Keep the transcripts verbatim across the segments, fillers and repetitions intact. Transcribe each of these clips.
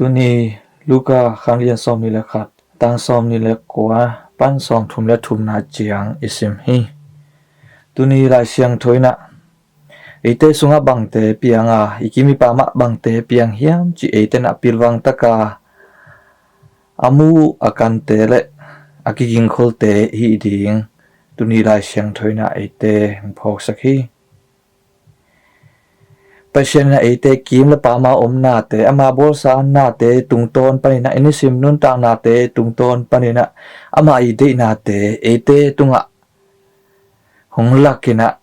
Tuni Luka khanglian sawm ni le khat, tang sawm ni le kua pan sawm thum le thumna ciang i sim hi. Tuni Lai Siangtho inah eite sungah bangte pianga, i kim i pamah bangte piang hiam ci eite nah pilvang taka a mu a kante le a kigingkholte hi ding tuni Lai Siangtho inah eite hong phawksak hi. Pasian inah eite kim le pama om nate, ama bawlsa nate tungtawn paninah, i nisim nuntak nate tungtawn paninah ama i deih nate eite tungah hong lak inah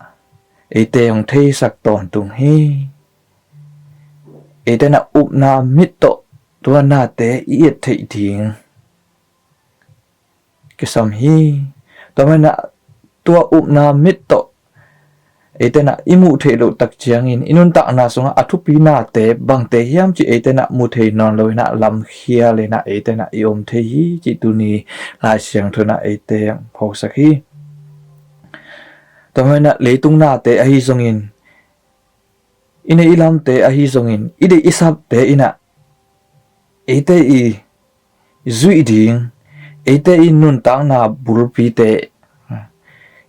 eite hong theisak tawntung hi. Eite nah upna mit tawh tua nate i et theih ding kisam hi. Tua manah tua upna mit tawh eite nah i muh theih loh tak ciangin i nuntakna sungah a thupi nate bangte hiam ci eite nah mu thei nawn lo inah lamkhial inah eite nah i om thei hi ci tuni Lai Siangtho inah eite phawksak hi. Tua manah leitung nate ahi zongin, i neih i lamte ahi zongin, i deih i sapte inah eite i zuih ding, eite i nuntakna bulpite,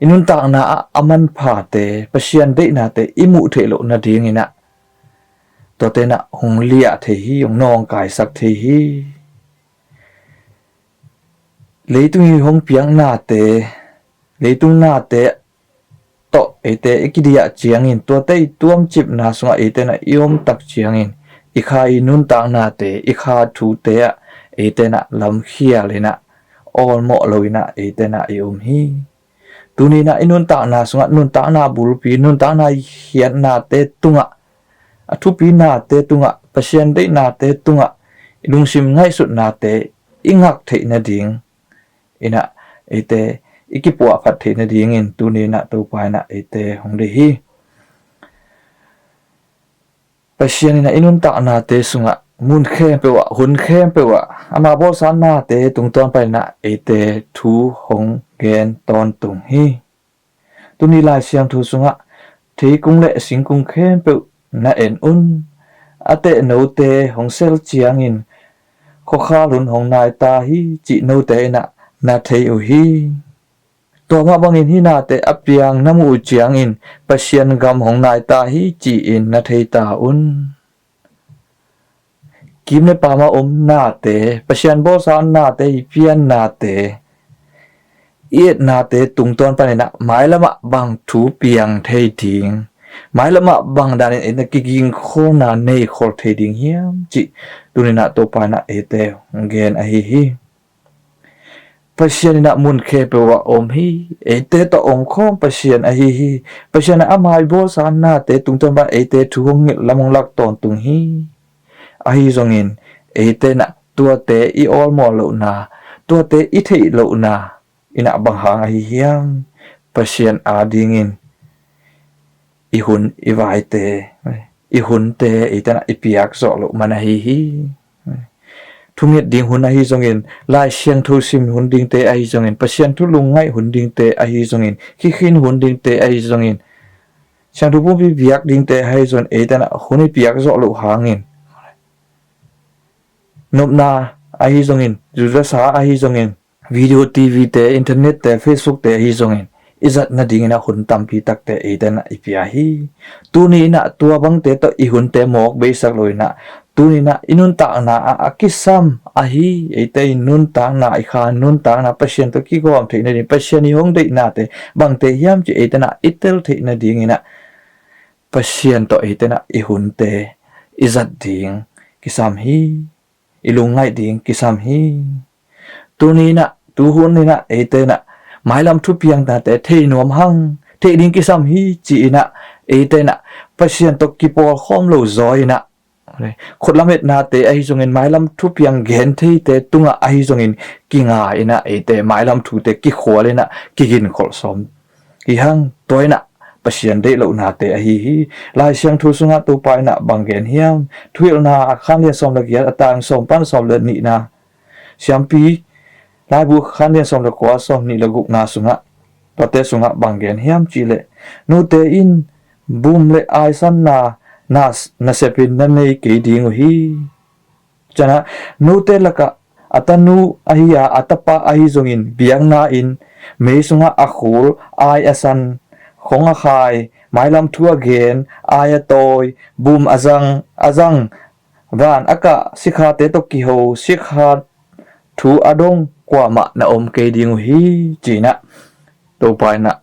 i nuntakna ah a manphate, Pasian deihnate i muh theih loh nading inah tuate nah hong liah thei hi, hong nawngkaisak thei hi. Leitung i hong piaknate, leitung nate tawh eite i kidiah ciangin, tuate i tuamcipna sungah eite nah i om tak ciangin, i kha i nuntaknate, i kha thute ah eite nah lamkhial inah awlmawh lo inah eite nah i om hi. Tuni inah i nuntakna sungah nuntakna bulpi, nuntakna i khiatnate tungah, a thupi nate tungah, Pasian deihnate tungah i lungsim ngaihsutnate i ngak theih nading inah eite i kipuahphat theih nadingin tuni inah Topa inah eite hong deih hi. Pasian inah i nuntaknate sungah mun khempeuh ah, hun khempeuh ah ama bawlsa nate tungtawn paninah eite thu hong gen tawntung hi. Tuni Lai Siangtho sungah theikung le singkung khempeuh na en un. A tehnote hong sel ciangin khuakhal hun hong naita hi cih note inah na thei uh hi. Tua mah bangin hih nate a piang na muh uh ciangin Pasian gam hong naita hi ci-in na theita un. Kim le pama om nate, Pasian bawlsa nate, i pian nate, i et nate tungtawn paninah mailamah bang thu piang thei ding, mailamah bang danin eite kigingkholna neikhol thei ding hiam cih tuni inah Topa inah eite hong gen ahi hi. Pasian inah mun khempeuh ah om hi. Eite tawh om khawm Pasian ahi hi. Pasian ah ama i bawlsa nate tungtawn pan eite thu hong ngilh, lam hong lak tawntung hi. Ahi zongin eite nah tuate i awlmawh lohna, tuate i theih lohna inah bang hang ahi hiam? Pasian adingin i hun i vaite, i hunte eite nah i piak zawh loh man ahi hi. Thunget ding hun ahi zongin, Lai Siangtho sim hun dingte ahi zongin, Pasian thu lungngaih hun dingte ahi zongin, khikhin hun dingte ahi zongin, Siangtho Pumpi biak dingte ahi zongin eite nah hun i piak zawh loh hangin, nopna ahi zongin, zuzasa ahi zongin, video, T V te, internet te, Facebook te ahi zongin i zat nadingin ah hun tampi takte eite nah i pia hi. Tuni inah tua bangte tawh i hunte mawk beisak lo inah, tuni inah i nuntakna ah a kisam ahi, eite i nuntakna, i kha nuntakna Pasian tawh kigawm theih nading, Pasian i hong deihnate bangte hiam ci eite nah i tel theih nading inah Pasian tawh eite nah i hunte i zat ding kisam hi. I lungngaih ding kisam hi. Tuni inah, tuhun inah eite nah mailam thupiang nate thei nuam hang, theih ding kisam hi ci inah eite nah Pasian tawh kipawlkhawm lo zaw inah, khut lametnate ahi zongin, mailam thupiang gen theite tungah ahi zongin kinga inah eite mailam thute kikhual inah kiginkholh sawm hi hang. Tua inah Pasian deih lohnate ahi hi. Lai Siangtho sungah Topa inah bang gen hiam? Thuhilhna a khanlian sawm le giat, a tang sawm pan sawm le nihna. Siampi Laibu khanlian sawm le kua, sawm nih le gukna sungah, tuate sungah bang gen hiam cihleh, note in bum le aisanna na, nasepin na nei kei ding uh hi. Cianah, note lakah a tanu ahi a, a tapa ahi zongin biakna-in mei sungah a khul, ai a san, khong a khai, mailam thu a gen, ai a tawi, bum a zang, a zang, van a kah, sikhate tawh kiho, sikha thu a dong kuamah na om kei ding uh hi, ci-inah Topa inah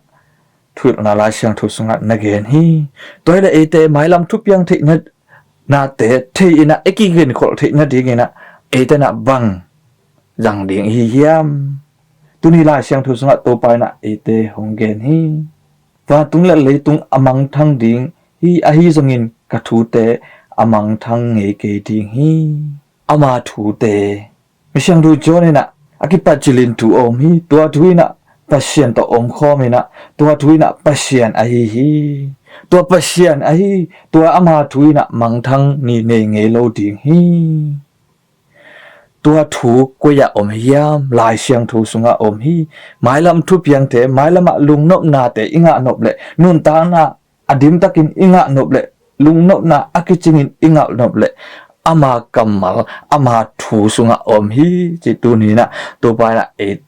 thuhilhna Lai Siangtho sungah na gen hi. Tua hileh eite mailam thupiang theihna nate thei inah, i kigenkholh theihna dinginah eite nah bang zang ding i hi hiam? Tuni Lai Siangtho sungah Topa inah eite hong gen hi. Vantung le leitung a mangthang ding hi, ahi zongin ka thute a mangthang ngei kei ding hi. Ama thute, Misiangtho John inah a kipat cilin thu a om hi. Tua thu inah Pasian tawh omkhawm inah, tua thu inah Pasian ahi hi. Tua Pasian ahi, tua ama thu inah mangthang ni nei ngei lo ding hi. Tua thu koi-ah om hiam? Lai Siangtho sungah om hi. Mailam thupiangte, mailamah lungnopnate i ngahnop leh, nuntakna a dimtakin i ngahnop leh, lungnopna a kicingin i ngahnop leh, ama kammal, ama thu sungah om hi, ci tuni inah Topa inah ei,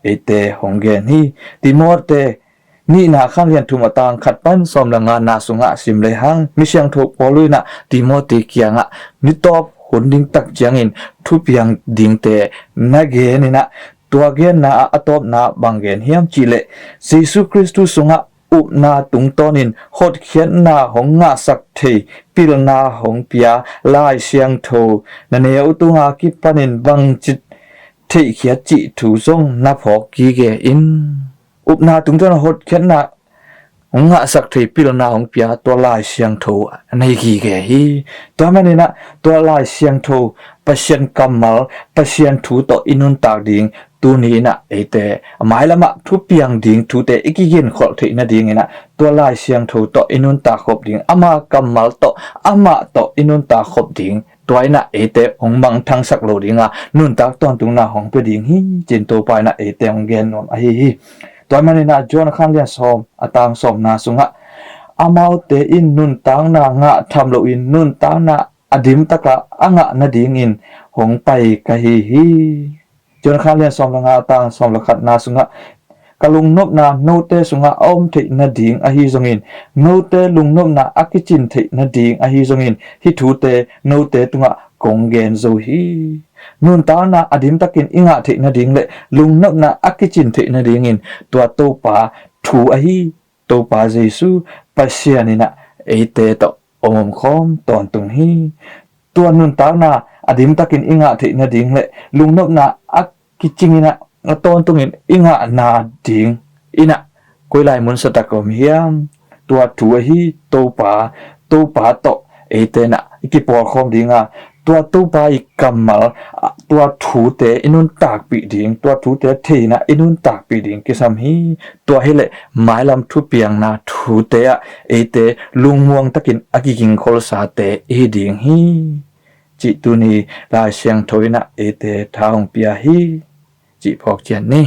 eite hong gen hi. Timote nihna khanlian thum a tang khat pan sawm le ngana sungah sim lehang, Misiangtho Paul inah Timote kiangah, nitawp hun ding tak ciangin thupiang dingte na gen inah, tua genna ah a tawpna bang gen hiam cihleh, Jesu Kristu sungah upna tungtawnin hotkhiatna hong ngahsak thei, pilna hong pia Lai Siangtho na neu tunga kipanin bangci theihkhiat cih thu zong na phawk gige in. Upna tungtawn hotkhiatna hong ngahsak thei, pilna hong pia tua Lai Siangtho na hi gige hi. Tua maninah tua Lai Siangtho, Pasian kammal, Pasian thu tawh i nuntak ding, tuni inah eite a mailamah thupiang ding thute i kigenkholh theih nadinginah tua Lai Siangtho tawh i nuntak khop ding, ama kammal tawh, amah tawh i nuntak khop ding. Tua inah eite hong mangthangsak lo dinga, nuntak tawntungna hong pia ding hi, ci-in Topa inah eite hong gen nuam ahi hi. Tua maninah John khanlian sawm a tang sawmna sungah, amaute in nuntakna ngah tham loin, nuntakna a dimtaka a ngah nadingin hong pai ka hi hi. John khanlian sawm le nga a tang sawm le khatna sungah, ka lungnopna note sungah a om theih nading ahi zongin, note lungnopna a kicin theih nading ahi zongin, hih thute note tungah kong gen zo hi. Nuntakna a dimtakin i ngah theih nading le lungnopna a kicin theih nadingin tua Topa thu ahi, Topa Jesu Pasian inah eite tawh om omkhawm tawntung hi. Tua nuntakna a dimtakin i ngah theih nading le lungnopna a kicing inah a tawntungin i ngah nading inah koi lai mun sa tak om hiam? Tua thu ahi, Topa, Topa tawh eite nah i kipawlkhawm dinga, tua Topa i kammal, tua thute i nuntakpih ding, tua thute thei inah i nuntakpih ding kisam hi. Tua hileh mailam thupiangna thute ah eite lungmuang takin a kigingkholsate i hi ding hi, cih tuni Lai Siangtho inah eite tha hong pia hi, cih phawk ciat ni.